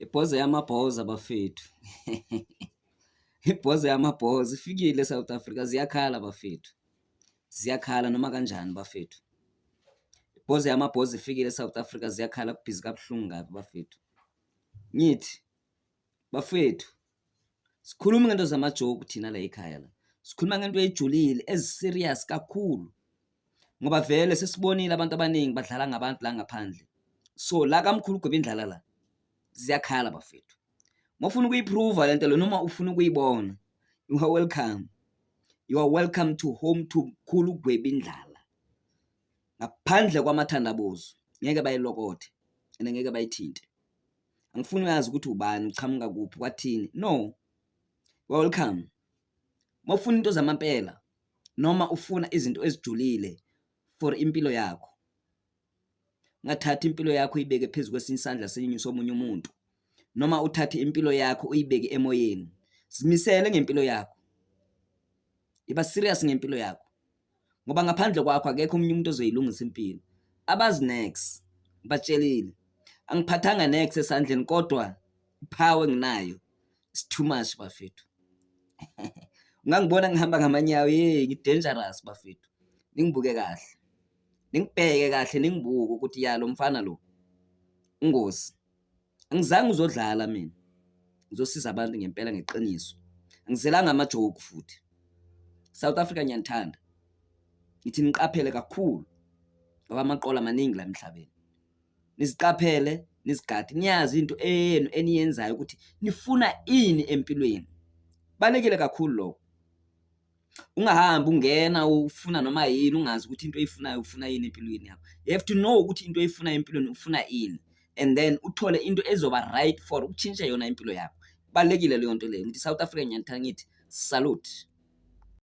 Ibhoza yamabhoza bafethu. Ibhoza yamabhoza ifikile eSouth Africa, ziyakhala bafethu. Ziyakhala noma kanjani bafethu. Ibhoza yamabhoza ifikile eSouth Africa, ziyakhala kubhizi kabuhlungu kabi bafethu. Ngithi bafethu, sikhuluma ngento zamajoke thina la ekhaya la. Sikhuluma ngento ejulile ezi-serious kakhulu. Ngoba vele sesibonile abantu abaningi badlala ngabantu la ngaphandle. So la kamkhulu Gwebindlala la ziyakhala bafethu. Uma ufuna ukuyiprova le nto le noma ufuna ukuyibona, you are welcome. You are welcome to home to Mkhulu Gwebindlala. Ngaphandle kwamathandabuzo ngeke bayilokothe and ngeke bayithinte. Angifuni uyazi ukuthi ubani uqhamuka kuphi kwathini. No. Welcome. Uma ufuna into zamampela noma ufuna izinto ezijulile for impilo yakho, ungathathi impilo yakho uyibeke phezu kwesinye isandla somunye umuntu noma uthathe impilo yakho uyibeke emoyeni. Zimisele ngempilo yakho, iba serious ngempilo yakho ngoba ngaphandle kwakho akekho omunye umuntu ozoyilungisa impilo. Abazi nex, ngibatshelile angiphathanga nex esandleni kodwa power enginayo it's too much bafethu. Ungangibona ngihamba ngamanyawo, ye ngi-dangerous bafethu. Ningibuke kahle, ningibheke kahle, ningibuke ukuthi ya lo mfana lo ungozi. Angizange uzodlala mina, ngizosiza abantu ngempela ngeqiniso. Angizelanga amajoke futhi. South Africa ngiyanithanda, ngithi niqaphele kakhulu ngoba amaqola maningi la emhlabeni. Niziqaphele, nizigade, niyazi into eyenu eniyenzayo ukuthi nifuna ini empilweni. Kubalulekile kakhulu lokho. Ungahambi ungena ufuna noma yini ungazi ukuthi into oyifunayo ufuna yini empilweni yakho. You have to know ukuthi into oyifunayo empilweni ufuna ini and then uthole into ezoba right for ukutshintsha yona impilo yakho. Kubalulekile leyo nto leyo. Ngithi South Africa ngiyanithanda, ngithi salute.